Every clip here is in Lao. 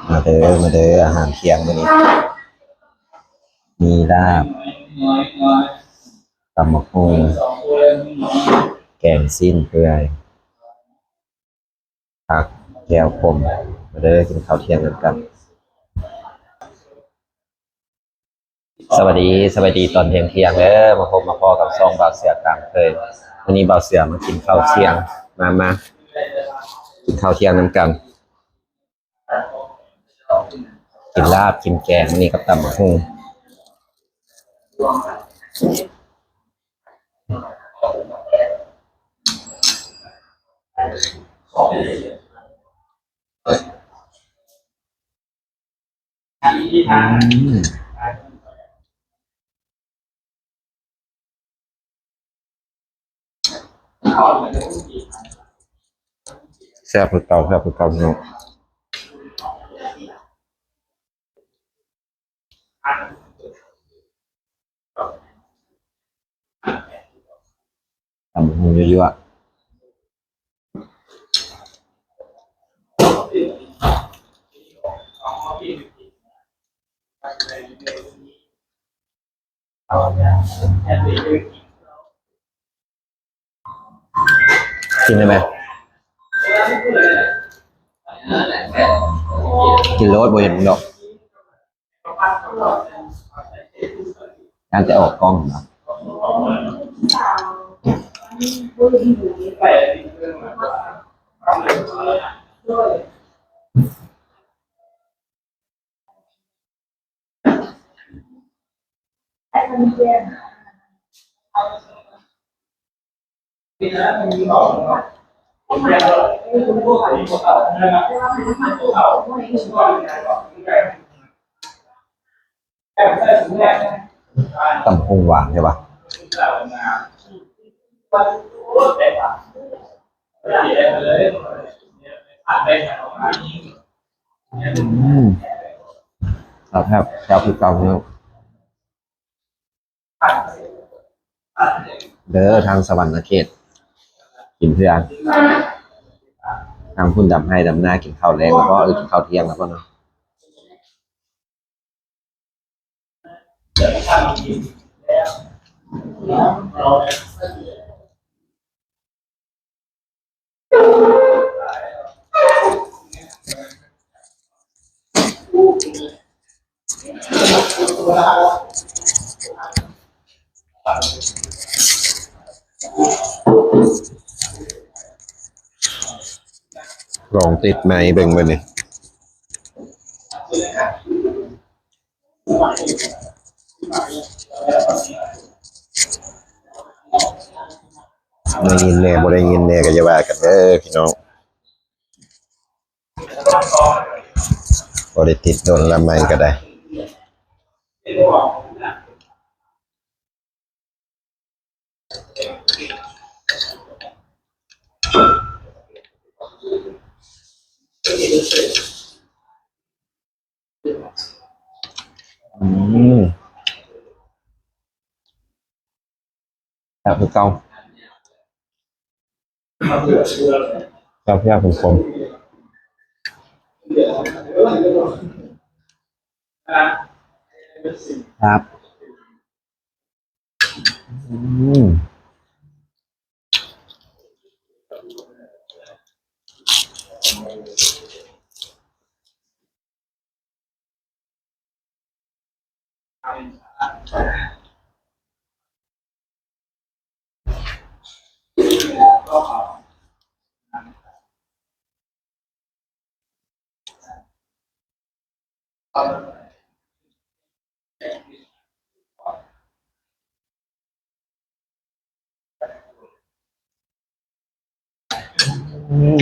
ມາເດີ ມາເດີ ອາຫານທ່ຽງມື້ນີ້ ມີລາບ ຕຳບັກຫຸ່ງ ແກງຊີ້ນເປື່ອຍ ຜັກ ແຈ່ວຂົມ ມາເດີ ກິນເຂົ້າທ່ຽງນຳກັນ. ສະບາຍດີ ສະບາຍດີຕອນທ່ຽງໆເດີ ມາພົບມາພໍ້ກັບຊ່ອງບ່າວເສືອຕາມເຄີຍ. ມື້ນີ້ບ່າວເສືອມາກິນເຂົ້າທ່ຽງ ມາ ມາກິນເຂົ້າທ່ຽງນຳກັນ. ກິນລາບ ກິນແກງ ມື້ນີ້ກັບຕຳບັກຫຸ່ງ. ອືມ ແຊບຄືເກົ່າ ແຊບຄືເກົ່າ ພີ່ນ້ອງ. ຕຳບັກຫຸ່ງຍົວໆ. ກິນໄດ້ໄໝ? ກິນໂລດ ບໍ່ເຫັນດອກ. ຢ້ານແຕ່ອອກກ້ອງນະ. ຕຳບັກຫຸ່ງຫວານແທ້ຫວາ. ອືມ ແຊບ ແຊບ ແຊບຄືເກົ່າເນາະ. ເດີ ທາງສະຫວັນນະເຂດ ກິນເພື່ອ ທາງພຸ້ນດຳໄຮ່ດຳນາ ກິນເຂົ້າແລງແລ້ວບໍ່? ເອີ ກິນເຂົ້າທ່ຽງແລ້ວບໍ່ເນາະ? ລອງຕິດໄມເບິ່ງມື້ນີ້. ໄດ້ຍິນແດ່ ບໍ່ໄດ້ຍິນແດ່ກໍຢ່າວ່າກັນເດີພີ່ນ້ອງ. ບໍ່ໄດ້ຕິດດົນລະ ໄມກໍໄດ້. ອືມ ແຊບຄືເກົ່າ. ແຊບໆ ຂົມໆ ຄັບ. ອືມ. ອືມ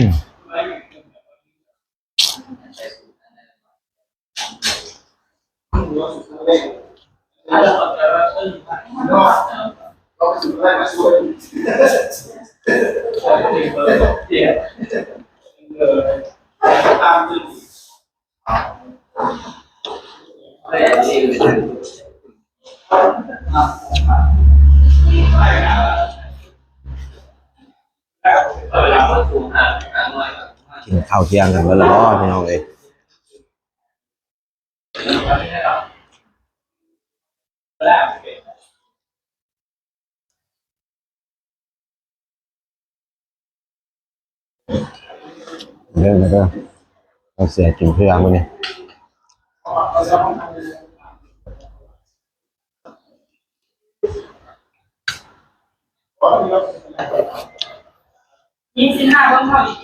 ກິນເຂົ້າທ່ຽງກັນເບິດແລ້ວບໍ່ ພີ່ນ້ອງເອີຍ? ເດີ ມາເດີ ເຮົາຊິໃຫ້ກິນເທື່ອມື້ນີ້. ຍິງສິນຫ້າເບິ່ງເຂົາອີກ.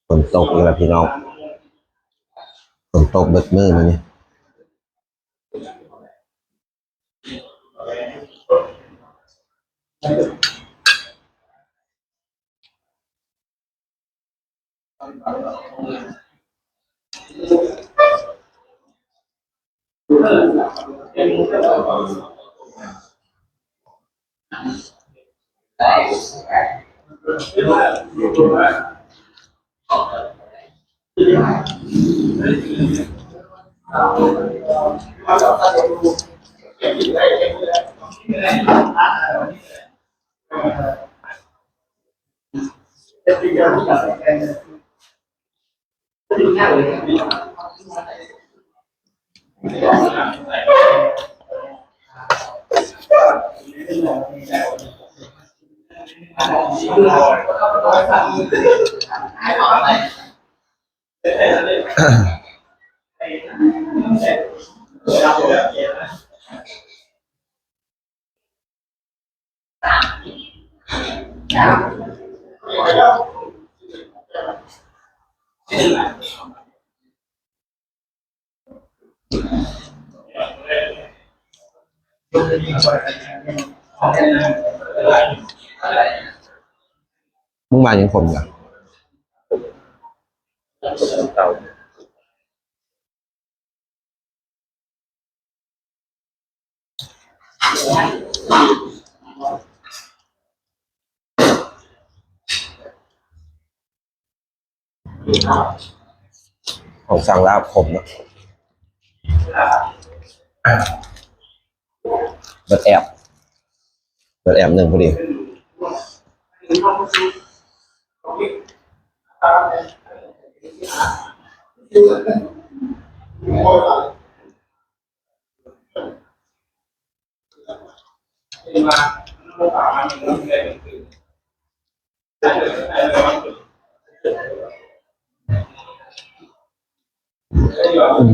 ຝົນຕົກອີກແລ້ວພີ່ນ້ອງ ຝົນຕົກເບິດມື້ມື້ນີ້. ມຶງມາຍັງຂົມຢູ່. ເຮົາສັ່ງລາບຂົມເນາະ ເບິດແອບ ເບິດແອບໜຶ່ງພໍດີ. ອືມ.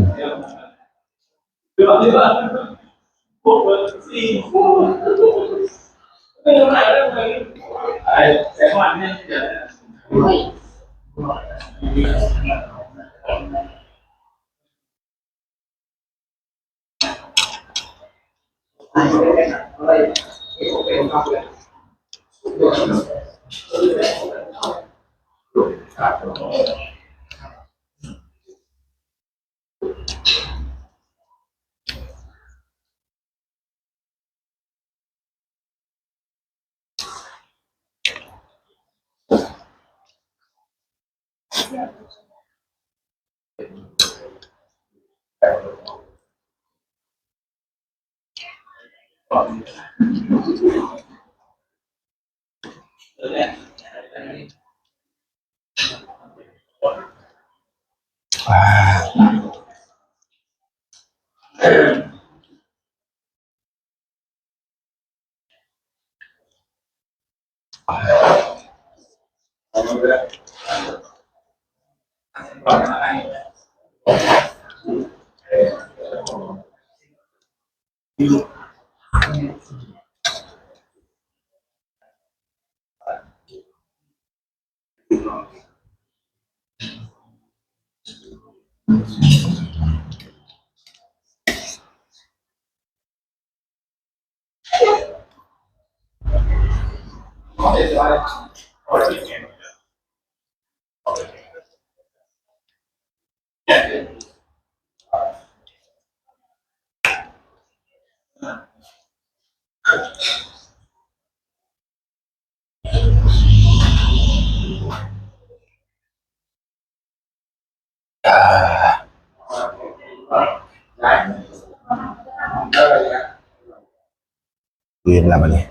อิ่ມແລ້ວບັດນີ້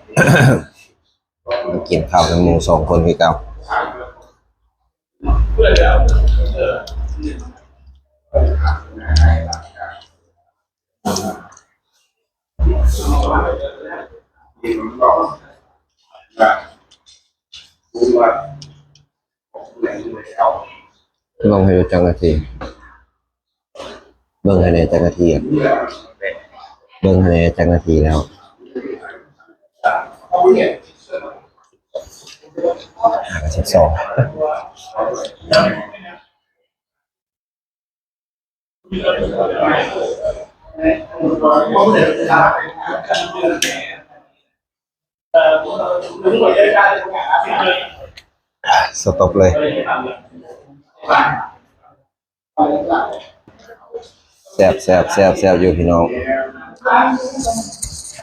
ມາກິນເຂົ້ານຳໝູ່ສອງຄົນຄືເກົ່າ. ເບິ່ງໃຫ້ເຈົ້າໜ້າທີ່ ເບິ່ງໃຫ້ແດ່ ຈັກນາທີ ເບິ່ງໃຫ້ແດ່ ຈັກນາທີແລ້ວ. ຫ້າສິບສອງ. ສະຕັອບເລີຍ. ແຊບ ແຊບ ແຊບຢູ່ພີ່ນ້ອງ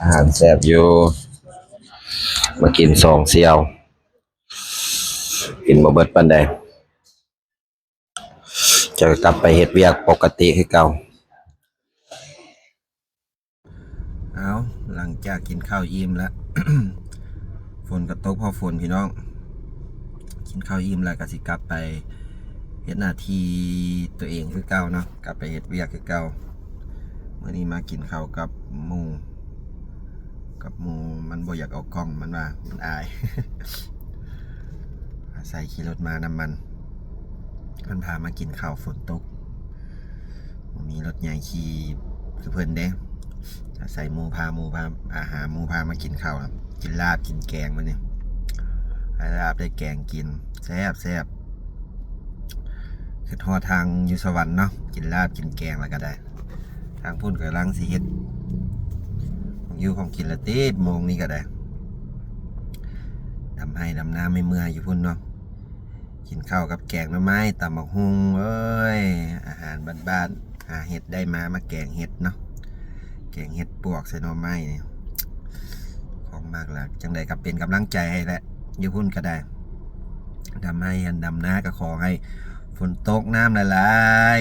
ອາຫານແຊບຢູ່. ມາກິນສອງສ່ຽວ ກິນບໍ່ເບິດປານໃດ. ຈະກັບໄປເຮັດວຽກປົກກະຕິຄືເກົ່າ. ເອົາ ຫຼັງຈາກກິນເຂົ້າອີ່ມແລ້ວ ຝົນກໍຕົກພໍຝົນພີ່ນ້ອງ. ກິນເຂົ້າອີ່ມແລ້ວກໍຊິກັບໄປເຮັດໜ້າທີ່ຕົວເອງຄືເກົ່າເນາະ ກັບໄປເຮັດວຽກຄືເກົ່າ. ມື້ນີ້ມາກິນເຂົ້າກັບໝູ່ ກັບໝູ່ ມັນບໍ່ຢາກອອກກ້ອງ ມັນວ່າມັນອາຍ. ອາໄສຂີ່ລົດມານຳມັນ ມັນພາມາກິນເຂົ້າ ຝົນຕົກ ບໍ່ມີລົດໃຫຍ່ຂີ່ຄືເພິ່ນເດ້. ອາໄສໝູ່ພາ ໝູ່ພາ ອາຫາໝູ່ພາມາກິນເຂົ້າ ກິນລາບກິນແກງມື້ນີ້ ໄດ້ລາບໄດ້ແກງກິນ ແຊບໆ. ຄິດຮອດທາງຢູ່ສະຫວັນເນາະ ກິນລາບກິນແກງແລ້ວກໍໄດ້. ທາງພຸ້ນກຳລັງຊິເຮັດຂອງຢູ່ຂອງກິນລະຕິ ໂມງນີ້ກໍໄດ້ ດຳໄຮ່ດຳນາເມື່ອຍໆຢູ່ພຸ້ນເນາະ. ກິນເຂົ້າກັບແກງໜໍ່ໄມ້ ຕຳບັກຫຸ່ງ ເອີຍ ອາຫານບ້ານໆ ຫາເຫັດໄດ້ມາ ມາແກງເຫັດເນາະ ແກງເຫັດປວກໃສ່ໜໍ່ໄມ້ນີ້ ຂອງມັກລະ. ຈັ່ງໃດກໍເປັນກຳລັງໃຈໃຫ້ແຫຼະ ຢູ່ພຸ້ນກໍໄດ້. ດຳໄຮ່ດຳນາກໍຂໍໃຫ້ຝົນຕົກ ນ້ຳຫຼາຍ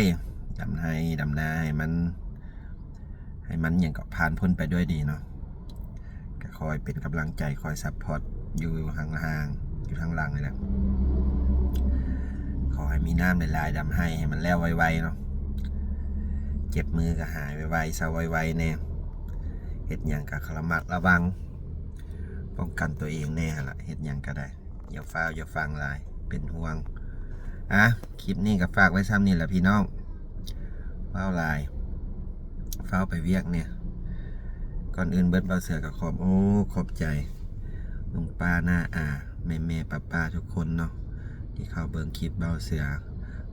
ໆ ດຳໄຮ່ດຳນາໃຫ້ມັນ ໃຫ້ມັນຫຍັງກໍຜ່ານພົ້ນໄປດ້ວຍດີເນາະ. ກໍຄອຍເປັນກຳລັງໃຈ ຄອຍຊັບພອດຢູ່ຫ່າງໆ ຢູ່ທາງຫຼັງນີ້ແຫຼະ. ຂໍໃຫ້ມີນ້ຳຫຼາຍໆ ດຳໄຮ່ໃຫ້ມັນແລ້ວໄວໆເນາະ. ເຈັບມືກໍຫາຍໄວໆ ເຊົາໄວໆແດ່. ເຮັດຫຍັງກໍລະມັດລະວັງ ປ້ອງກັນຕົວເອງແດ່ຫັ້ນລະ ເຮັດຫຍັງກໍໄດ້. ຢ່າຟ້າວຢ່າຟັ່ງຫຼາຍ ເປັນຫ່ວງ. ອ່ະ ຄລິບນີ້ກໍຝາກໄວ້ຊ່ຳນີ້ແຫຼະພີ່ນ້ອງ ເວົ້າຫຼາຍ. ຝ ຟ້າວໄປວຽກແດ່. ກ່ອນອື່ນເບິດ ບ່າວເສືອກໍຂອບອົກຂອບໃຈລຸງປ້ານ້າອາ ແມ່ໆ ປ້າໆ ທຸກຄົນເນາະ ທີ່ເຂົ້າເບິ່ງຄລິບບ່າວເສືອ,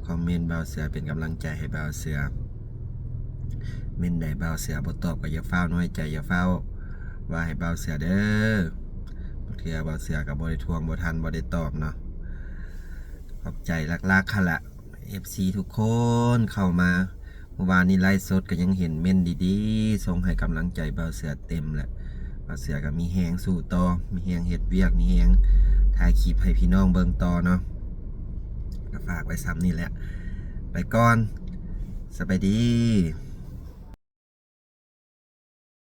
ຄອມເມັນບ່າວເສືອ ເປັນກຳລັງໃຈໃຫ້ບ່າວເສືອ. ເມັນໃດບ່າວເສືອບໍ່ຕອບກໍຢ່າຟ້າວນ້ອຍໃຈ, ຢ່າຟ້າວວ່າໃຫ້ບ່າວເສືອເດີ້. ບາງເທື່ອບ່າວເສືອກໍບໍ່ໄດ້ທວງ ບໍ່ທັນ ບໍ່ໄດ້ຕອບເນາະ. ຂອບໃຈຫຼັກໆ ຫັ້ນລະ ເອັຟຊີ ທຸກຄົນເຂົ້າມາ. ເມື່ອວານນີ້ໄລຟ໌ສົດກໍຍັງເຫັນເມັນດີໆ ສົ່ງໃຫ້ກຳລັງໃຈບ່າວເສືອເຕັມແຫຼະ. ບ່າວເສືອກໍມີແຮງສູ້ຕໍ່, ມີແຮງເຮັດວຽກ, ມີແຮງຖ່າຍຄລິບໃຫ້ພີ່ນ້ອງເບິ່ງຕໍ່ເນາະ. ກໍຝາກໄວ້ສ່ຳນີ້ແຫຼະ. ໄປກ່ອນ. ສະບາຍດີ.